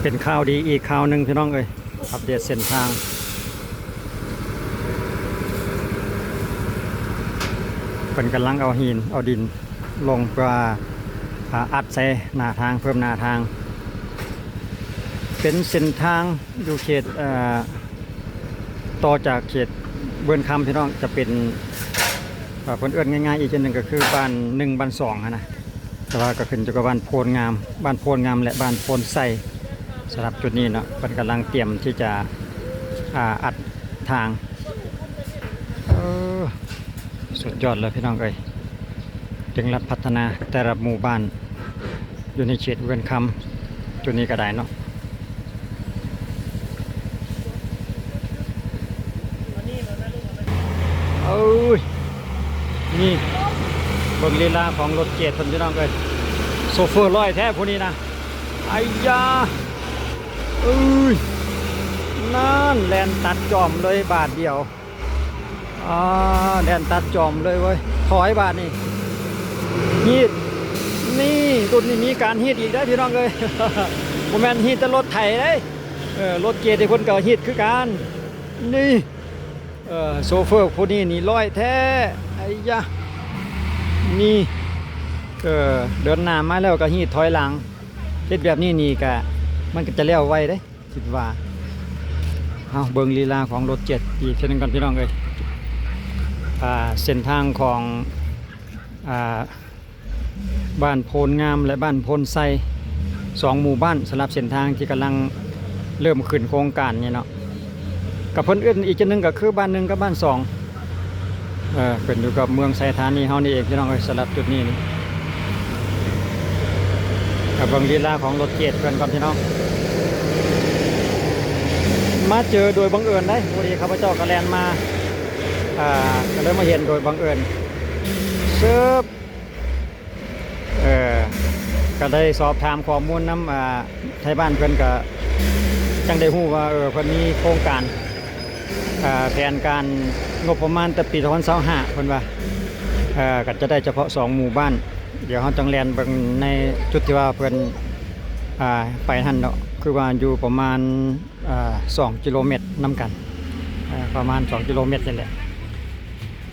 ເປັນຂ່າວດີອີກຂ່າວໜຶ່ງພີ່ນ້ອງເອີຍ, ອັບເດດເສັ້ນທາງ. ເພິ່ນກຳລັງເອົາຫີນເອົາດິນລົງເພື່ອ ອາ ອັດໃສ່ໜ້າທາງ, ເພີ່ມໜ້າທາງ. ເປັນເສັ້ນທາງຢູ່ເຂດ ເອີ ຕໍ່ຈາກເຂດເວີນຄຳພີ່ນ້ອງ, ຈະເປັນ ເອີ ເພິ່ນເອີ້ນງ່າຍໆອີກເຊັ່ນໜຶ່ງກໍຄືບ້ານໜຶ່ງ ບ້ານສອງຫັ້ນນະ. ແຕ່ວ່າກໍຂຶ້ນຢູ່ກັບບ້ານໂພນງາມ, ບ້ານໂພນງາມ ແລະ ບ້ານໂພນໄຊ. ສຳລັບຈຸດນີ້ເນາະ ເພິ່ນກຳລັງຕຽມທີ່ຈະ ອາ ອັດທາງ. ເອີ ສຸດຍອດເລີຍພີ່ນ້ອງເອີຍ, ເລັ່ງລັດພັດທະນາແຕ່ລະໝູ່ບ້ານ ຢູ່ໃນເຂດເວີນຄຳ ຈຸດນີ້ກໍໄດ້ເນາະ. ເອີຍ ນີ້ເບິ່ງລີລາຂອງລົດເກດເພິ່ນພີ່ນ້ອງເອີຍ, ໂຊເຟີຫຼ້ອຍແທ້ຜູ້ນີ້ນະ. ໄອ້ຢາ ເອີຍ ນັ້ນ ແລ່ນຕັດຈອມເລີຍບາດດຽວ. ອ່າ ແລ່ນຕັດຈອມເລີຍເວີຍ. ຖອຍບາດນີ້ ຮີດ. ນີ້ ລຸ້ນນີ້ມີການຮີດອີກເດ້ພີ່ນ້ອງເອີຍ, ບໍ່ແມ່ນຮີດແຕ່ລົດໄຖເດ້. ເອີ ລົດເກດເພິ່ນກໍຮີດຄືກັນ. ນີ້ ເອີ ໂຊເຟີຜູ້ນີ້ນີ້ຫຼ້ອຍແທ້. ໄອ້ຢາ ນີ້ ເອີ ເດີນໜ້າມາແລ້ວກໍຮີດຖອຍຫຼັງ. ເຮັດແບບນີ້ນີ້ກະ ມັນກໍຈະແລ້ວໄວເດ້ ຄິດວ່າ. ເຮົາເບິ່ງລີລາຂອງລົດເຈັດອີກເທື່ອໜຶ່ງກ່ອນພີ່ນ້ອງເອີຍ. ອ່າ ເສັ້ນທາງຂອງ ອ່າ ບ້ານໂພນງາມ ແລະ ບ້ານໂພນໄຊ ສອງໝູ່ບ້ານ ສຳລັບເສັ້ນທາງທີ່ກຳລັງເລີ່ມຂຶ້ນໂຄງການນີ້ເນາະ. ກັບເພິ່ນເອີ້ນອີກຈັ່ງໜຶ່ງກໍຄືບ້ານໜຶ່ງກັບບ້ານສອງ ເອີ ຂຶ້ນຢູ່ກັບເມືອງໄຊທານີເຮົານີ້ເອງພີ່ນ້ອງເອີຍ. ສຳລັບຈຸດນີ້ນີ້ ກະເບິ່ງລີລາຂອງລົດເກດເພິ່ນກ່ອນພີ່ນ້ອງ. ມາເຈີໂດຍບັງເອີນເດ້, ພໍດີຂ້າພະເຈົ້າກະແລ່ນມາ ອ່າ ກະເລີຍມາເຫັນໂດຍບັງເອີນ. ເຊີບ ເອີ ກະໄດ້ສອບຖາມຂໍ້ມູນນຳ ອ່າ ໄທບ້ານເພິ່ນ ກະຈັ່ງໄດ້ຮູ້ວ່າ ເອີ ເພິ່ນມີໂຄງການ ອ່າ ແຜນການງົບປະມານແຕ່ປີສອງພັນຊາວຫ້າ ເພິ່ນວ່າ ເອີ ກະຈະໄດ້ສະເພາະສອງໝູ່ບ້ານ. ດຽວເຮົາຈັ່ງແລ່ນເບິ່ງໃນຈຸດທີ່ວ່າເພິ່ນ ອ່າ ໄປຫັ້ນເນາະ, ຄືວ່າຢູ່ປະມານ ອ່າ ສອງກິໂລແມັດນຳກັນ, ເອີ ປະມານສອງກິໂລແມັດນີ້ແຫຼະ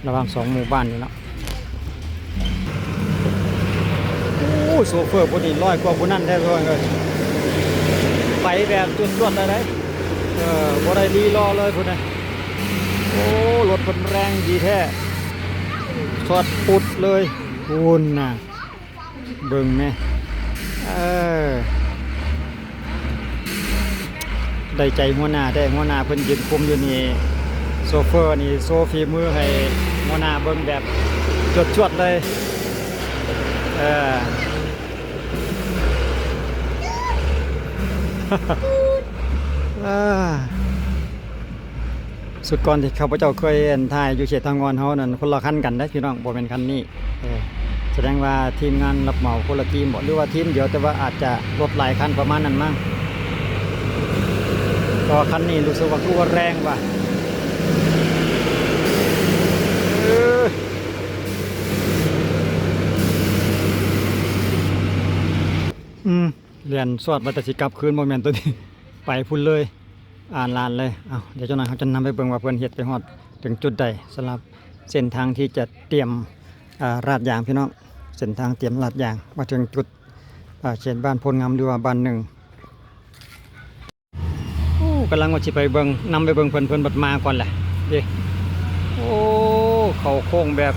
ລະຫວ່າງສອງໝູ່ບ້ານນີ້ເນາະ. ໂອ້ ໂຊເຟີຜູ້ນີ້ຫຼ້ອຍກວ່າຜູ້ນັ້ນແທ້ ເອີຍ ໄປແບບຈວດໆ ເລີຍເດ້. ເອີ ບໍ່ໄດ້ລີລໍເລີຍພຸ້ນນະ. ໂອ້ ລົດເພິ່ນແຮງດີແທ້, ຊອດປຸດເລີຍ ພຸ້ນນະ. ເບິ່ງແມະ ເອີ ໄດ້ໃຈຫົວໜ້າແທ້, ຫົວໜ້າເພິ່ນຢືນຄຸມຢູ່ນີ້. ໂຊເຟີນີ້ໂຊຝີມືໃຫ້ຫົວໜ້າເບິ່ງແບບຈວດໆ ເລີຍ ເອີ. ສຸດກ່ອນທີ່ຂ້າພະເຈົ້າເຄີຍ ອັນ ຖ່າຍຢູ່ເຂດທາງອ່ອນເຮົານັ້ນ ຄົນລະຄັນກັນເດ້ພີ່ນ້ອງ, ບໍ່ແມ່ນຄັນນີ້. ເອີ ສະແດງວ່າທີມງານຮັບເໝົາຄົນລະທີມບໍ ຫຼືວ່າທີມດຽວ, ແຕ່ວ່າອາດຈະລົດຫຼາຍຄັນປະມານນັ້ນມັ້ງ. ແຕ່ວ່າຄັນນີ້ຮູ້ສຶກວ່າຄືວ່າແຮງວ່າ ເອີ ອືມ ແລ່ນຊອດວ່າແຕ່ຊິກັບຄືນ ບໍ່ແມ່ນໂຕນີ້ ໄປພຸ້ນເລີຍ. ອ່ານລານເລີຍ. ເອົ້າ ດຽວຈັກໜ່ອຍເຮົາຈະນຳໄປເບິ່ງວ່າເພິ່ນເຮັດໄປຮອດເຖິງຈຸດໃດ ສຳລັບເສັ້ນທາງທີ່ຈະຕຽມ ອາ ລາດຢາງພີ່ນ້ອງ, ເສັ້ນທາງຕຽມລາດຢາງມາເຖິງຈຸດ ອາ ເຂດບ້ານໂພນງາມ ຫຼືວ່າບ້ານໜຶ່ງ. ໂອ້ ກຳລັງວ່າຊິໄປເບິ່ງ ນຳໄປເບິ່ງເພິ່ນ, ເພິ່ນບັດມາກ່ອນແຫຼະເດ້. ໂອ້ ເຂົ້າໂຄ້ງແບບ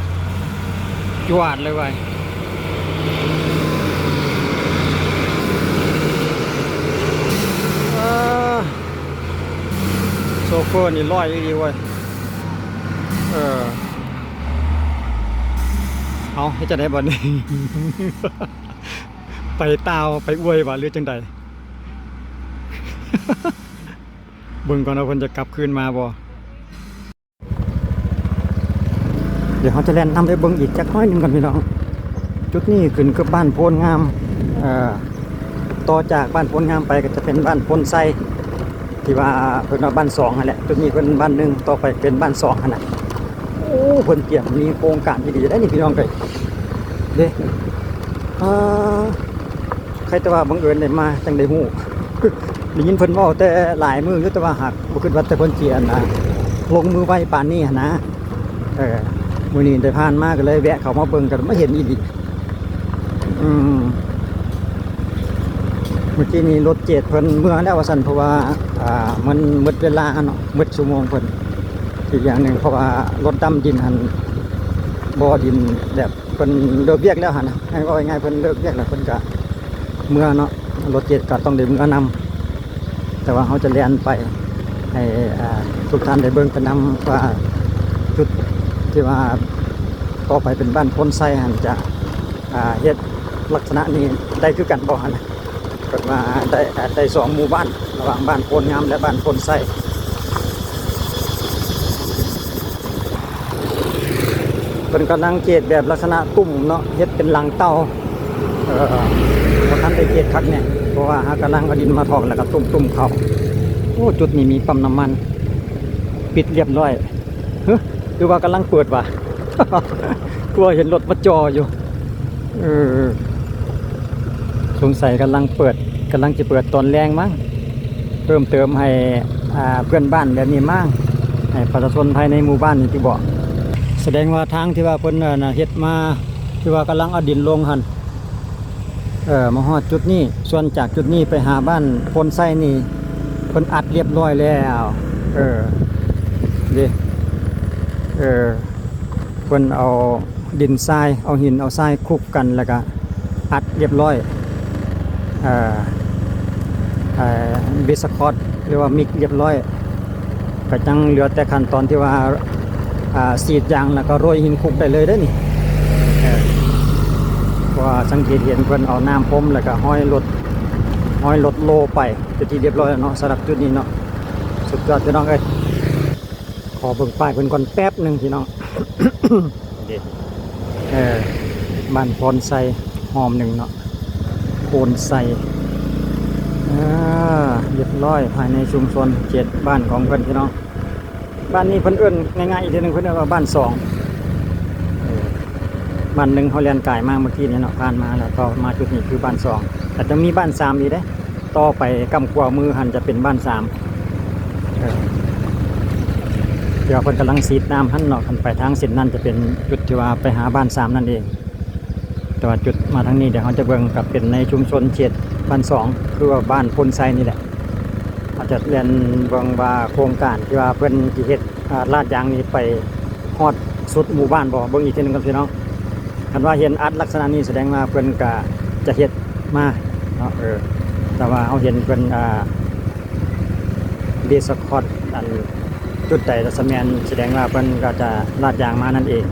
ຈວດເລີຍວ່າ. ເອີ ໂຊເຟີນີ້ຫຼ້ອຍອີ່ຫຼີເວີຍ. ເອີ ເອົາ ເຮັດຈັ່ງໃດບັດນີ້? ໄປຕ່າວ ໄປອວຍຫວາ ຫຼືຈັ່ງໃດ? ເບິ່ງກ່ອນວ່າເພິ່ນຈະກັບຄືນມາບໍ່. ດຽວເຮົາຈະແລ່ນນຳໄປເບິ່ງອີກຈັກໜ້ອຍໜຶ່ງກ່ອນພີ່ນ້ອງ. ຈຸດນີ້ຂຶ້ນກັບບ້ານໂພນງາມ ເອີ ຕໍ່ຈາກບ້ານໂພນງາມໄປກໍຈະເປັນບ້ານໂພນໄຊ ທີ່ວ່າເພິ່ນວ່າບ້ານສອງຫັ້ນແຫຼະ. ຈຸດນີ້ເພິ່ນບ້ານໜຶ່ງ ຕໍ່ໄປເປັນບ້ານສອງຫັ້ນນະ. ໂອ້ ເພິ່ນກຽມມີໂຄງການທີ່ດີໄດ໋ນີ້ພີ່ນ້ອງເອີຍ ເດ້. ອ່າ ໃຄແຕ່ວ່າບັງເອີນໄດ້ມາ ຈັ່ງໄດ້ຮູ້. ໄດ້ຍິນເພິ່ນເວົ້າແຕ່ຫຼາຍມື້ຢູ່ ແຕ່ວ່າຫາກບໍ່ຄິດວ່າແຕ່ເພິ່ນຊິ ອັນນ່າ ລົງມືໄວປານນີ້ຫັ້ນນະ. ເອີ ມື້ນີ້ໄດ້ຜ່ານມາກໍເລີຍແວະເຂົ້າມາເບິ່ງ ກໍມາເຫັນອີ່ຫຼີ. ອືມ ເມື່ອກີ້ນີ້ລົດເຈດເພິ່ນເມືອແລ້ວວ່າຊັ້ນ ເພາະວ່າ ອ່າ ມັນໝົດເວລາເນາະ ໝົດຊົ່ວໂມງເພິ່ນ. ອີກຢ່າງໜຶ່ງ ເພາະວ່າລົດດຳດິນຫັ້ນ ບໍ່ດິນແບບ ເພິ່ນເລີກວຽກແລ້ວຫັ້ນນະ ໃຫ້ເວົ້າງ່າຍໆ ເພິ່ນເລີກວຽກແລ້ວ ເພິ່ນກະເມືອເນາະ. ລົດເຈັດກະຕ້ອງໄດ້ເມືອນຳ ແຕ່ວ່າເຮົາຈະແລ່ນໄປໃຫ້ ອ່າ ທຸກທ່ານໄດ້ເບິ່ງໄປນຳວ່າ ຈຸດທີ່ວ່າຕໍ່ໄປເປັນບ້ານໂພນໄຊຫັ້ນ ຈະ ອ່າ ເຮັດລັກສະນະນີ້ໄດ້ຄືກັນບໍ່ຫັ້ນນະ. ເພິ່ນວ່າໄດ້ ໄດ້ສອງໝູ່ບ້ານ ລະຫວ່າງບ້ານໂພນງາມ ແລະ ບ້ານໂພນໄຊ. ເພິ່ນກຳລັງເຈດແບບລັກສະນະຕຸ້ມເນາະ ເຮັດເປັນຫຼັງເຕົ່າ. ເອີ ບໍ່ທັນໄດ້ເຈດຄັກແນ່ ເພາະວ່າຫາກຳລັງເອົາດິນມາຖອກ ແລ້ວກໍຕຸ້ມໆເຂົ້າ. ໂອ້ ຈຸດນີ້ມີປ້ຳນ້ຳມັນ ປິດລຽບຮ້ອຍ. ຫຶ ຫຼືວ່າກຳລັງເປີດຫວາ? ຄືວ່າເຫັນລົດມາຈໍ່ຢູ່. ເອີ ສົງໄສກຳລັງເປີດ ກຳລັງຈະເປີດຕອນແລງມັ້ງ ເພີ່ມເຕີມໃຫ້ ອ່າ ເພື່ອນບ້ານແບບນີ້ມັ້ງ ໃຫ້ປະຊາຊົນພາຍໃນໝູ່ບ້ານນີ້ຕິເບາະ. ສະແດງວ່າທາງທີ່ວ່າເພິ່ນ ອັນນ່າ ເຮັດມາ ທີ່ວ່າກຳລັງເອົາດິນລົງຫັ້ນ ເອີ ມາຮອດຈຸດນີ້. ສ່ວນຈາກຈຸດນີ້ໄປຫາບ້ານໂພນໄຊນີ້ ເພິ່ນອັດລຽບຮ້ອຍແລ້ວ. ເອີ ເດ້ ເອີ ເພິ່ນເອົາດິນຊາຍ ເອົາຫີນເອົາຊາຍຄຸກກັນ ແລ້ວກະອັດລຽບຮ້ອຍ ເອີ ເອີ ເບສຄອດ ຫຼືວ່າມິກລຽບຮ້ອຍ. ກະຍັງເຫຼືອແຕ່ຂັ້ນຕອນທີ່ວ່າ ອ່າ ສີດຢາງ ແລ້ວກະໂລຍຫີນຄຸກໄດ້ເລີຍເດ້ນີ້. ເອີ ເພາະວ່າສັງເກດເຫັນເພິ່ນເອົານ້ຳພົມ ແລ້ວກະຮ້ອຍລົດ ຮ້ອຍລົດໂລໄປເປັນທີ່ລຽບຮ້ອຍແລ້ວເນາະ ສຳລັບຈຸດນີ້ເນາະ. ສຸດຍອດພີ່ນ້ອງເອີຍ. ຂໍເບິ່ງປ້າຍເພິ່ນກ່ອນແປັບໜຶ່ງພີ່ນ້ອງ. ເດ້ ເອີ ບ້ານໂພນໄຊ ຫ້ອມໜຶ່ງເນາະ ໂພນໄຊ. ເອີ ລຽບຮ້ອຍ ພາຍໃນຊຸມຊົນເຂດບ້ານຂອງເພິ່ນພີ່ນ້ອງ. ບ້ານນີ້ເພິ່ນເອີ້ນງ່າຍໆ ອີກເທື່ອໜຶ່ງ ເພິ່ນເອີ້ນວ່າບ້ານສອງ. ເອີ ບ້ານໜຶ່ງເຮົາແລ່ນກາຍມາເມື່ອກີ້ນີ້ເນາະ ຜ່ານມາແລ້ວ ຕໍ່ມາຈຸດນີ້ຄືບ້ານສອງ ແຕ່ຈະມີບ້ານສາມອີກເດ້. ຕໍ່ໄປກ້ຳຂວາມືຫັ້ນຈະເປັນບ້ານສາມ. ເອີ ທີ່ວ່າເພິ່ນກຳລັງສີດນ້ຳຫັ້ນເນາະ ຄັນໄປທາງເສັ້ນນັ້ນຈະເປັນຈຸດທີ່ວ່າໄປຫາບ້ານສາມນັ້ນເອງ. ແຕ່ວ່າຈຸດມາທາງນີ້ ດຽວເຮົາຈະເບິ່ງກັບເປັນໃນຊຸມຊົນເຂດບ້ານສອງ ຄືວ່າບ້ານໂພນໄຊນີ້ແຫຼະ. ເຮົາຈະແລ່ນເບິ່ງວ່າໂຄງການທີ່ວ່າເພິ່ນຊິເຮັດ ອ່າ ລາດຢາງນີ້ໄປຮອດສຸດໝູ່ບ້ານບໍ່ ເບິ່ງອີກເທື່ອໜຶ່ງກ່ອນພີ່ນ້ອງ. ຄັນວ່າເຫັນອັດລັກສະນະນີ້ ສະແດງວ່າເພິ່ນກະຈະເຮັດມາເນາະ. ເອີ ແຕ່ວ່າເຮົາເຫັນເພິ່ນ ອ່າ ເບສຄອດ ອັນ ຈຸດໃດລະສະແມ່ນ ສະແດງວ່າເພິ່ນກະຈະລາດຢາງມານັ້ນເອງ.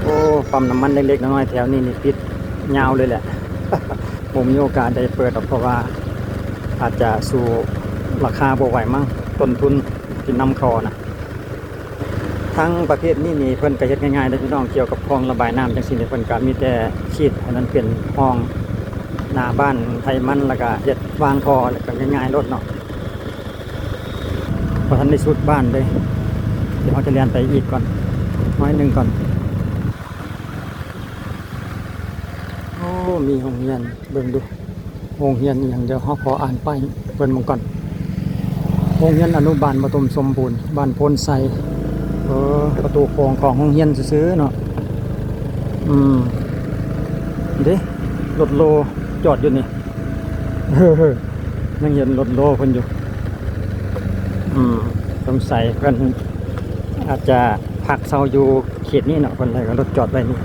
ໂອ້ ປ້ຳນ້ຳມັນເລັກໆ ນ້ອຍໆ ແຖວນີ້ນີ້ປິດຍາວເລີຍແຫຼະ. ບໍ່ມີໂອກາດໄດ້ເປີດດອກ ເພາະວ່າອາດຈະສູ້ລາຄາບໍ່ໄຫວມັ້ງ ຕົ້ນທຶນທີ່ນຳເຂົ້ານະ. ທາງປະເພດນີ້ນີ້ເພິ່ນກະເຮັດງ່າຍໆເດ້ພີ່ນ້ອງ ກ່ຽວກັບຄອງລະບາຍນ້ຳຈັ່ງຊີ້ນີ້ ເພິ່ນກະມີແຕ່ຂີດໃຫ້ມັນເປັນຮ່ອງໜ້າບ້ານໃຫ້ມັນ ແລ້ວກະເຮັດວາງທໍ່ ແລ້ວກະງ່າຍໆໂລດເນາະ. ບໍ່ທັນໄດ້ສຸດບ້ານເດ້ ດຽວເຮົາຈະແລ່ນໄປອີກກ່ອນ ໜ້ອຍໜຶ່ງກ່ອນ. ໂອ້ ມີໂຮງຮຽນ ເບິ່ງດູ ໂຮງຮຽນອີ່ຫຍັງ ດຽວເຮົາຂໍອ່ານປ້າຍເພິ່ນເບິ່ງກ່ອນ. ໂຮງຮຽນອະນຸບານປະຖົມສົມບູນ ບ້ານໂພນໄຊ. ເອີ ປະຕູໂຂງຂອງໂຮງຮຽນຊື່ໆເນາະ. ອືມ ເດ້ ລົດໂລຈອດຢູ່ນີ້. ຍັງເຫັນລົດໂລເພິ່ນຢູ່. ອືມ ສົງໄສເພິ່ນອາດຈະພັກເຊົາຢູ່ເຂດນີ້ເນາະ ເພິ່ນເລີຍເອົາລົດຈອດໄວ້ນີ້.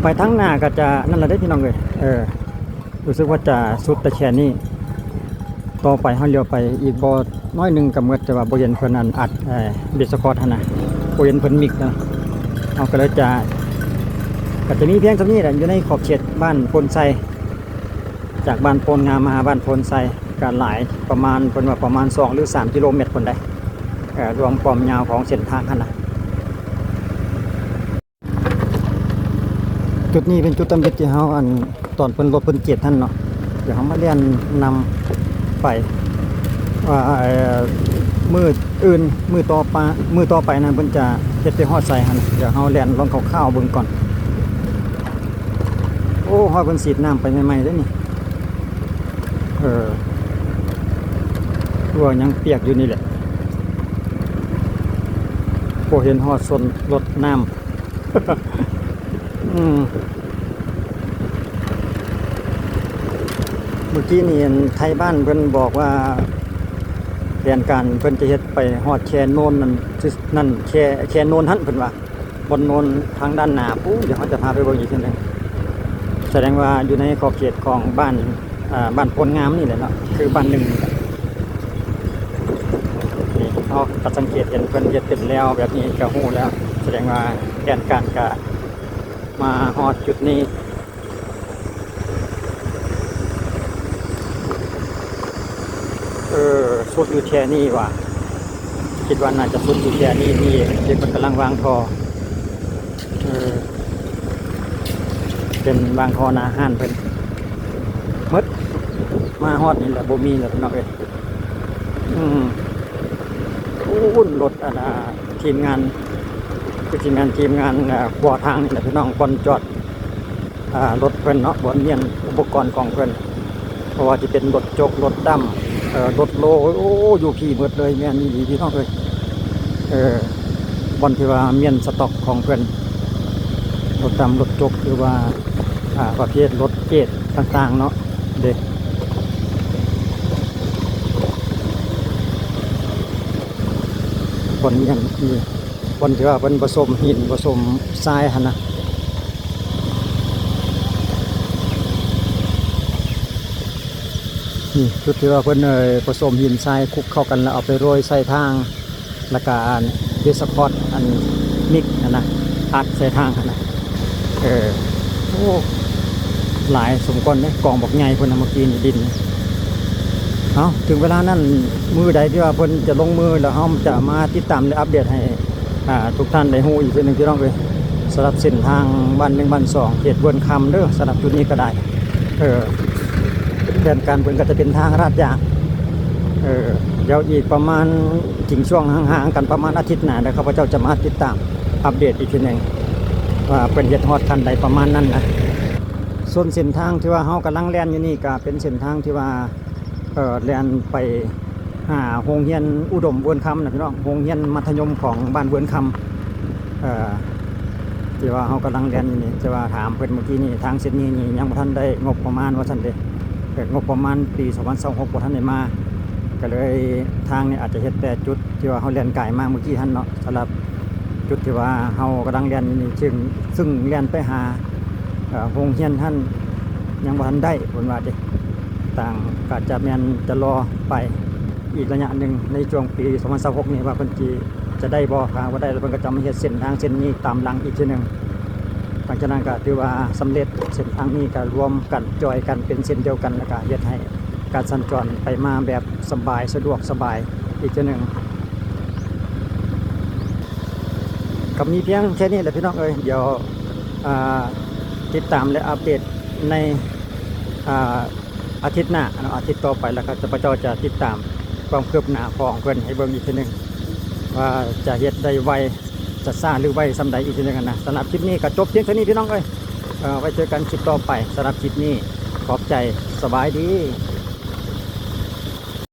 ໄປທາງໜ້າກໍຈະນັ້ນລະເດ້ພີ່ນ້ອງເອີຍ. ເອີ ຮູ້ສຶກວ່າຈະສຸດແຕ່ແຄ່ນີ້. ຕໍ່ໄປເຮົາລ້ຽວໄປອີກບໍ່ໜ້ອຍໜຶ່ງກໍໝົດ ແຕ່ວ່າບໍ່ເຫັນເພິ່ນອັນອັດ ເອີ ເບສຄອດຫັ້ນນະ ບໍ່ເຫັນເພິ່ນມິກນະ. ເຮົາກໍເລີຍຈະ ກໍຈະມີພຽງສ່ຳນີ້ແຫຼະ ຢູ່ໃນຂອບເຂດບ້ານໂພນໄຊ. ຈາກບ້ານໂພນງາມມາຫາບ້ານໂພນໄຊກໍຫຼາຍ ປະມານ ເພິ່ນວ່າປະມານສອງຫຼືສາມກິໂລແມັດພຸ້ນໃດ໋ ເອີ ລວມຄວາມຍາວຂອງເສັ້ນທາງຫັ້ນນະ. ຈຸດນີ້ເປັນຈຸດທຳອິດທີ່ເຮົາ ອັນ ຕອນເພິ່ນລົດເພິ່ນເຈັດຫັ້ນເນາະ. ດຽວເຮົາມາແລ່ນນຳໄປວ່າ ເອີ ມື້ອື່ນ ມື້ຕໍ່ໄປ ມື້ຕໍ່ໄປນັ້ນເພິ່ນຈະເຮັດໄປຮອດໃສຫັ້ນ. ດຽວເຮົາແລ່ນລອງຄ່າວໆເບິ່ງກ່ອນ. ໂອ້ ຮອດເພິ່ນສີດນ້ຳໄປໃໝ່ໆເດ້ນີ້. ເອີ ຕົວຍັງປຽກຢູ່ນີ້ແຫຼະ ບໍ່ເຫັນຮອດຊົນລົດນ້ຳ. ອືມ ມື້ກີ້ນີ້ ອັນ ໄທບ້ານເພິ່ນບອກວ່າ ແຜນການເພິ່ນຈະເຮັດໄປຮອດແຄໂນນນັ້ນ ນັ້ນ ແຄ ແຄໂນນຫັ້ນ ເພິ່ນວ່າ ບ່ອນໂນນທາງດ້ານໜ້າພຸ້ນ. ດຽວເຮົາຈະພາໄປເບິ່ງອີກເທື່ອໜຶ່ງ. ສະແດງວ່າຢູ່ໃນຂອບເຂດຂອງບ້ານ ອ່າ ບ້ານໂພນງາມນີ້ແຫຼະເນາະ ຄືບ້ານໜຶ່ງນີ້ແຫຼະ. ນີ້ເຮົາກໍສັງເກດເຫັນເພິ່ນເຮັດເປັນແລວແບບນີ້ກໍຮູ້ແລ້ວ ສະແດງວ່າແຜນການກໍມາຮອດຈຸດນີ້. ເອີ ສຸດຢູ່ແຄ່ນີ້ຫວາ ຄິດວ່າໜ້າຈະສຸດຢູ່ແຄ່ນີ້ ນີ້ເດ້ ເພິ່ນກຳລັງວາງທໍ່ ເອີ ເປັນວາງທໍ່ໜ້າຮ້ານເພິ່ນໝົດ ມາຮອດນີ້ແຫຼະ ບໍ່ມີແລ້ວພີ່ນ້ອງເອີຍ. ອືມ ໂອ້ ລົດ ອັນ ອ່າ ທີມງານ ຄືຊິແມ່ນທີມງານ ເອີ ຂົວທາງນີ້ແຫຼະພີ່ນ້ອງ ບ່ອນຈອດ ອ່າ ລົດເພິ່ນເນາະ ບ່ອນມ້ຽນອຸປະກອນຂອງເພິ່ນ ບໍ່ວ່າຈະເປັນລົດຈົກ ລົດດຳ ເອີ ລົດໂລ ໂອ້ ຢູ່ພີ້ໝົດເລີຍ. ແມ່ນອີ່ຫຼີພີ່ນ້ອງເອີຍ ເອີ ບ່ອນທີ່ວ່າມ້ຽນສະຕັອກຂອງເພິ່ນ ລົດດຳ ລົດຈົກ ຫຼືວ່າ ອ່າ ປະເພດລົດເກດຕ່າງໆເນາະ ເດ້ ບ່ອນມ້ຽນນີ້ ບ່ອນທີ່ວ່າເພິ່ນປະສົມຫີນປະສົມຊາຍຫັ້ນນະ. ນີ້ຈຸດທີ່ວ່າເພິ່ນ ເອີ ປະສົມຫີນຊາຍຄຸກເຂົ້າກັນ ແລ້ວເອົາໄປໂລຍໃສ່ທາງ ແລ້ວກະອັນ ເດສະຄອດ ອັນ ມິກຫັ້ນນະ ອັດໃສ່ທາງຫັ້ນນະ. ເອີ ໂອ້ ຫຼາຍສົມຄວນເດ້ ກອງບັກໃຫຍ່ພຸ້ນນະ ເມື່ອກີ້ນີ້ດິນ. ເອົ້າ ເຖິງເວລານັ້ນ ມື້ໃດທີ່ວ່າເພິ່ນຈະລົງມື ແລ້ວເຮົາຈະມາຕິດຕາມ ແລະ ອັບເດດໃຫ້ ອ່າ ທຸກທ່ານໄດ້ຮູ້ອີກເທື່ອໜຶ່ງພີ່ນ້ອງເອີຍ. ສຳລັບເສັ້ນທາງບ້ານໜຶ່ງ ບ້ານສອງ ເຂດເວີນຄຳເດີ ສຳລັບຈຸດນີ້ກໍໄດ້ ເອີ ແຜນການເພິ່ນກໍຈະເປັນທາງລາດຢາງ ເອີ ດຽວອີກປະມານ ຖິງຊ່ວງຫ່າງໆກັນປະມານອາທິດໜ້າ ແລ້ວຂ້າພະເຈົ້າຈະມາຕິດຕາມອັບເດດອີກເທື່ອໜຶ່ງ ວ່າເພິ່ນເຮັດຮອດຂັ້ນໃດປະມານນັ້ນນະ. ສ່ວນເສັ້ນທາງທີ່ວ່າເຮົາກຳລັງແລ່ນຢູ່ນີ້ ກໍເປັນເສັ້ນທາງທີ່ວ່າ ເອີ ແລ່ນໄປຫາໂຮງຮຽນອຸດົມເວີນຄຳນະພີ່ນ້ອງ ໂຮງຮຽນມັດທະຍົມຂອງບ້ານເວີນຄຳ ເອີ ທີ່ວ່າເຮົາກຳລັງແລ່ນຢູ່ນີ້ ແຕ່ວ່າຖາມເພິ່ນເມື່ອກີ້ນີ້ ທາງເສັ້ນນີ້ນີ້ຍັງບໍ່ທັນໄດ້ງົບປະມານວ່າຊັ້ນເດ ເອີ ງົບປະມານປີສອງພັນຊາວຫົກບໍ່ທັນໄດ້ມາ ກໍເລີຍທາງນີ້ອາດຈະເຮັດແຕ່ຈຸດທີ່ວ່າເຮົາແລ່ນກາຍມາເມື່ອກີ້ຫັ້ນເນາະ. ສຳລັບຈຸດທີ່ວ່າເຮົາກຳລັງແລ່ນຢູ່ນີ້ ຊຶ່ງ ຊຶ່ງແລ່ນໄປຫາ ເອີ ໂຮງຮຽນຫັ້ນຍັງບໍ່ທັນໄດ້ ເພິ່ນວ່າເດ. ຕ່າງກໍຈະແມ່ນຈະລໍໄປອີກໄລຍະໜຶ່ງ ໃນຊ່ວງປີສອງພັນຊາວຫົກນີ້ ວ່າເພິ່ນຊິ ຈະໄດ້ບໍ່ ຖ້າຫາກວ່າໄດ້ແລ້ວ ເພິ່ນກໍຈະມາເຮັດເສັ້ນທາງເສັ້ນນີ້ຕາມຫຼັງອີກເທື່ອໜຶ່ງ. ຫຼັງຈາກນັ້ນກໍຖືວ່າສຳເລັດ ເສັ້ນທາງນີ້ກໍລວມກັນ ຈອຍກັນເປັນເສັ້ນດຽວກັນ ແລ້ວກໍເຮັດໃຫ້ການສັນຈອນໄປມາແບບສະບາຍ ສະດວກສະບາຍອີກເທື່ອໜຶ່ງ. ກໍມີພຽງແຄ່ນີ້ແຫຼະພີ່ນ້ອງເອີຍ ດຽວ ອ່າ ຕິດຕາມ ແລະ ອັບເດດໃນ ອ່າ ອາທິດໜ້າເນາະ ອາທິດຕໍ່ໄປ ແລ້ວກໍຂ້າພະເຈົ້າຈະຕິດຕາມຄວາມຄືບໜ້າຂອງເພິ່ນໃຫ້ເບິ່ງອີກເທື່ອໜຶ່ງ ວ່າຈະເຮັດໄດ້ໄວ ຈະຊ້າຫຼືໄວສ່ຳໃດອີກເທື່ອໜຶ່ງຫັ້ນນະ. ສຳລັບຄລິບນີ້ກໍຈົບພຽງເທົ່ານີ້ພີ່ນ້ອງເອີຍ ເອີ ໄວ້ເຈີກັນຄລິບຕໍ່ໄປ. ສຳລັບຄລິບນີ້ ຂອບໃຈ ສະບາຍດີ.